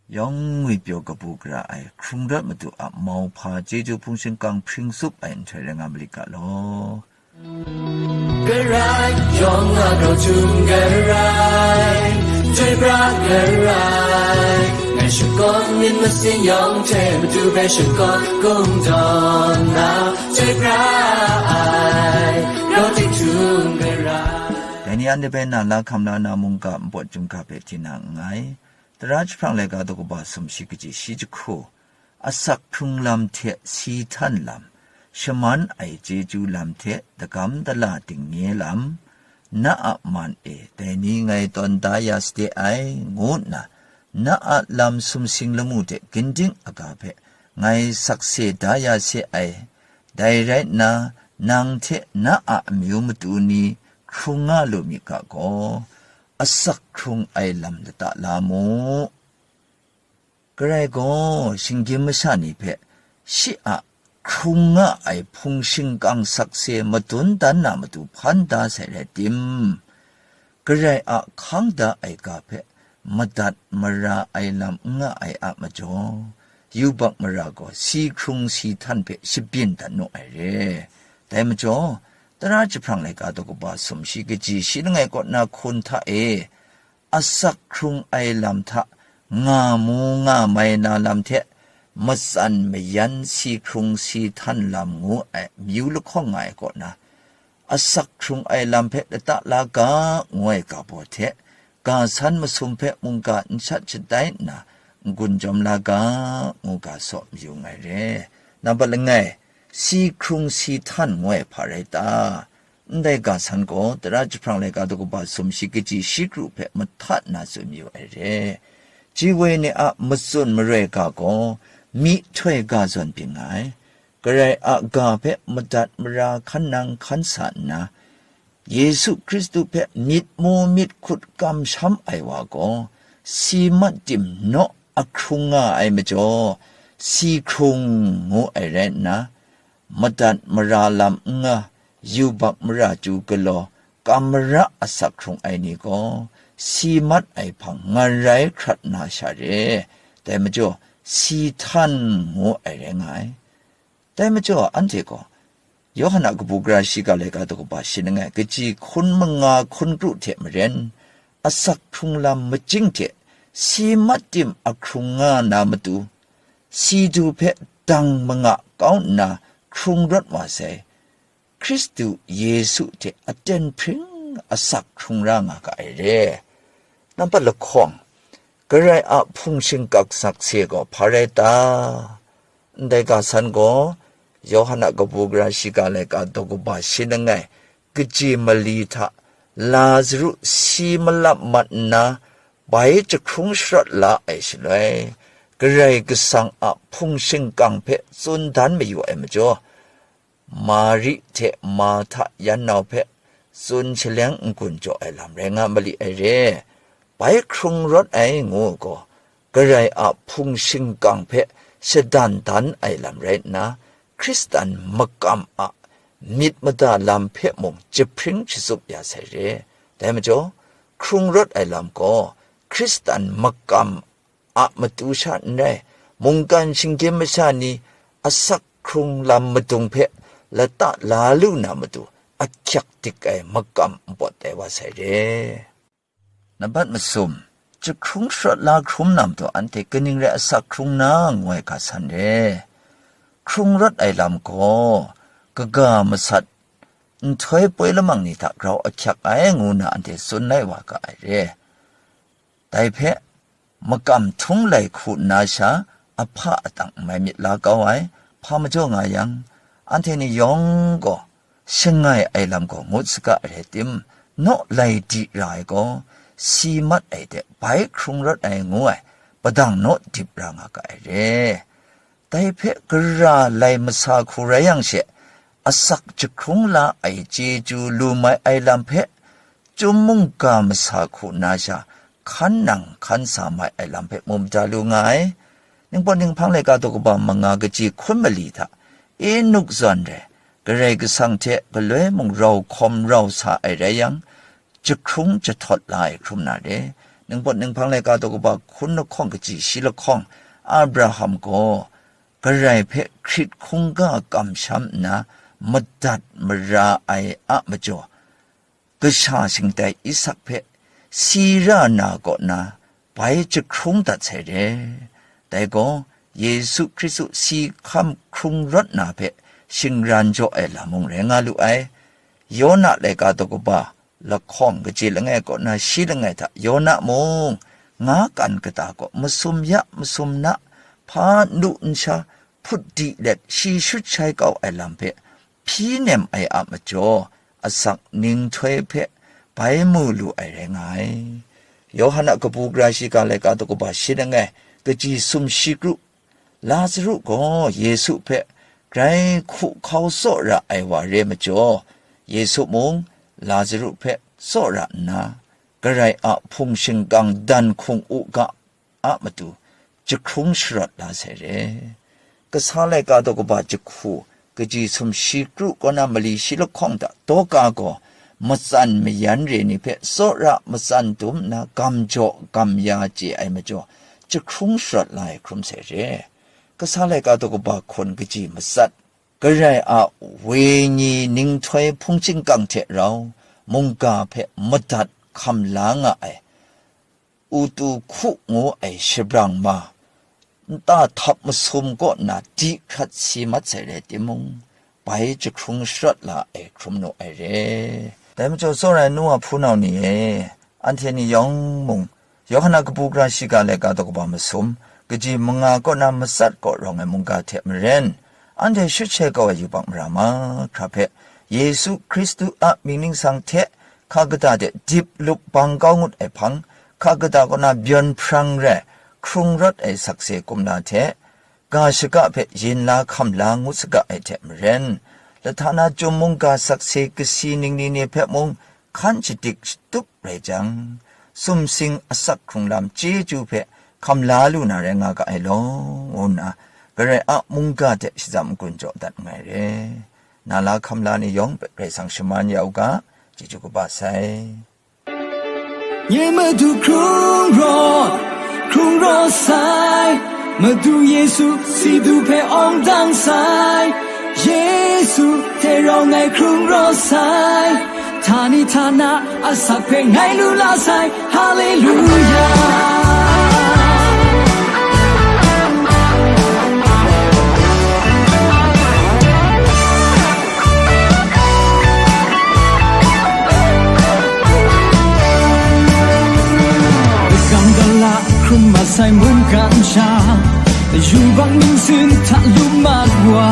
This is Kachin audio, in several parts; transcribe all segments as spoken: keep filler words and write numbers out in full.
Yawng ngwi pyaw kabu gara ai, hkrung rawt Madu a mauhpa chyeju hpung shingkang hpring tsup ai nhtoi rai nga malit ga law. Karai yawng a grau htum karai, chyoi pra karai, ngai shakawn myit masin yawng hte Madu hpe shakawn kungdawn na, chyoi pra ai, grau tik htum karai. Dai ni anhte hpe na la hkam la na mungga npawt chyum ga hpe tinang nngai. Tara jahprang laika daw kaba sumshi kaji shi jahku, asak hkrung lam hte si htan lam, shaman ai chyeju lam hte dagam dala dingnye lam, na a man e dai ni ngai tawn da ya sade ai, ngu nna, na a lam sumsing lamu hte ginding aga hpe ngai sakse da ya se ai. Dai rai nna, nang hte na a amyu matu ni hkrung nga lu myit ga gaw, asak hkrung ai lam lata la mu. Karai gaw shinggyim masha ni hpe shi a hkrung nga ai hpung shingkang sakse madun dan na matu hpan da sai rai tim, Karai a hkang da ai ga hpe madat mara ai lam n nga ai a majaw, yubak mara gaw si hkrung si htan hpe shabyin dat nu ai re. Dai majaw, Tara jahprang laika daw kaba sumshi kaji shi langai kaw na hkun hta e, asak hkrung ai lam hta nga mu nga mai na lam hte, matsan mayan si hkrung si htan lam ngu ai myu lahkawng nga ai kaw na, asak hkrung ai lam hpe lata la ga, ngu ai ga baw hte, ga san masum hpe mungga n shat shatai nna, n-gun jawm la ga, ngu ga saw mayu nngai re. Nambat langai, si hkrung si htan ngu ai hpa rai ta? Ndai ga san gaw, Tara jahprang laika daw kaba sumshi kaji shi kru hpe mahta nna tsun mayu ai re. Ji woi ni a matsun maroi ga gaw, myihtoi ga zawn byin nga ai. Karai a ga hpe madat mara hkan nang hkan sa nna, Yesu Hkristu hpe myit mu myit hkut kamsham ai wa gaw, si mat tim naw ahkrung nga ai majaw, si hkrung ngu ai rai nna, madat mara lam n nga, yubak mara chyu galaw, kam mara asak hkrung ai ni gaw, si mat ai hpang ngarai hkrat na sha re. Dai majaw, si htan ngu ai rai nga ai. Dai majaw, anhte gaw, Yawhan a kabu gara shiga laika daw kaba shi langai, kaji hkun manga hkun kru hte maren, asak hkrung lam majing hte si mat tim ahkrung nga na matu, si du hpe dang manga kau nna hkrung rawt wa sai, Hkristu Yesu hte aten hpring asak hkrung ra nga ga ai re. Nampat lahkawng, Karai a hpung shingkang sakse gaw hpa rai ta? Ndai ga san gaw, Yawhan a kabu gara shiga laika daw kaba shi langai, kaji mali hta Lazaru si malap mat nna, bai jahkrung sharawt la ai shaloi, Karai Kasang a hpung shingkang hpe tsun dan mayu ai majaw, Mari hte Marhta yan nau hpe tsun shaleng n-gun jaw ai lam rai nga mali ai re. Bai hkrung rawt ai ngu gaw, Karai a hpung shingkang hpe shadan dan ai lam rai nna, Hkristan makam a myit mada lam hpe mung jahpring shatsup ya sai re. Dai majaw, hkrung rawt ai lam gaw, Hkristan makam a matu sha n rai, mungkan shinggyim masha ni asak hkrung lam madung hpe lata la lu na matu ahkyak dik ai makam n pawt ai wa sai re. Nambat masum, jahkrung sharawt la hkrum na matu anhte kaning rai asak hkrung na, ngu ai ga san re. Hkrung rawt ai lam gaw, kaga masat, nhtoi poi lamang ni hta grau ahkyak ai, ngu nna anhte tsun lai wa ga ai re. Dai hpe, makam htung lai hku nna sha, ahpa atang n mai myit la kau ai, hpa majaw nga yang, anhte ni yawng gaw, shangai ai lam gaw ngut saga ai rai tim, naw lai di ra ai gaw, si mat ai hte bai hkrung rawt ai ngu ai, padang naw dip ra nga ga ai re. Dai hpe gara lai masa hku rai yang she, asak jahkrung la ai chyeju lu mai ai lam hpe, Chyum mungga masa hku na sha, hkan nang hkan sa mai ai lam hpe mu mada lu nga ai. Ningpawt ninghpang laika daw kaba manga kaji hkun mali hta, Enuk zawn re, Karai Kasang hte galoi mung rau hkawm rau sa ai rai yang, jahkrung jahtawt la ai hkrum na re, Ningpawt ninghpang laika daw kaba hkun lahkawng kaji shi lahkawng, Abraham gaw Karai hpe hkrit hkungga kamsham nna madat mara ai a majaw, kasha shingtai Isak hpe si ra na kaw na bai jahkrung dat sai re. Dai gaw, Yesu Hkristu si hkam hkrung rawt na hpe shingran jaw ai lam mung rai nga lu ai. Yona laika daw kaba lahkawng kaji langai kaw na shi langai hta Yona mung nga kan kata kaw masum ya masum na hpa nlu nsha hput di let shi shut shai kau ai lam hpe hpyi nem ai a majaw, asak ninghtoi hpe bai mu lu ai rai nga ai. Yawhan a kabu gara shiga laika daw kaba shi langai kaji sumshi kru, Lazaru gaw Yesu hpe grai hku hkau tsawra ai wa re majaw, Yesu mung Lazaru hpe tsawra nna, Karai a hpung shingkang dan hkung u ga a matu jahkrung sharawt la sai re. Kasa laika daw kaba jahku kaji sumshi kru kaw na mali shi lahkawng hta dawka gaw, matsan mayan re ni hpe tsawra matsan dum nna gam jaw gam ya chye ai majaw, jahkrung sharawt la ai hkrum sai re. Kasa laika daw kaba hkun kaji matsat, Karai a wenyi ninghtoi hpung shingkang hte rau mungga hpe madat hkam la nga ai, Utu hku ngu ai shabrang ma, nta htap masum kaw na di hkrat si mat sai rai timung, bai jahkrung sharawt la ai hkrum nu ai re. Dai majaw, tsawra ai nu wa hpunau ni e, anhte ni yawng mung, Yawhan a kabu gara shiga laika daw kaba masum, kaji manga kaw na matsat kaw rawng ai mungga hte maren, anhte shut shai kau ai yubak mara mahkra hpe, Yesu Hkristu a mying ningsang hte hka kata de dip lup bang kau ngut ai hpang, hka kata kaw na byawn hprang rai hkrung rawt ai sakse kumla hte, ga shaga hpe yin la hkam la ngut saga ai hte maren, lahtana chyum mungga sakse kasi ningli ni hpe mung hkan shadik shatup rai jang, sumsing asak hkrung lam chyeju hpe hkam la lu na rai nga ga ai law, ngu nna Karai a mungga hte shazam n-gun jaw dat nngai re. Na la hkam la ni yawng hpe Karai Kasang shaman ya u ga, chyeju kaba sai. Nye Madu hkrung rawt, hkrung rawt sai, Madu Yesu si du hpe awng dang sai, Yesu hte rau ngai hkrung rawt sai, htani htana asak hpe ngai lu la sai, Haleluya! Gam gala hkrum mat sai mungkan sha, yubak ningsin hta lu mat wa,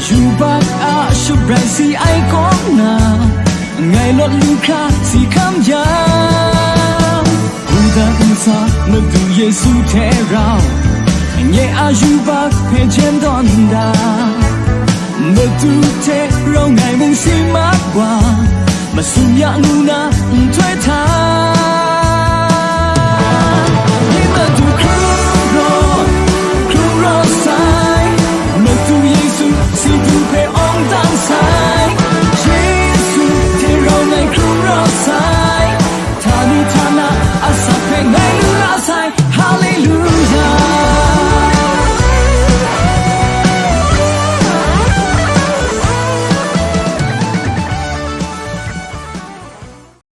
yubak a shabrai si ai kaw na, ngai lawt lu hkra si hkam yang, wudang nsa Madu Yesu hte rau, nye a yubak hpe jen dawn da, Madu hte rau ngai mung si mat wa, masum ya ngu na nhtoi hta.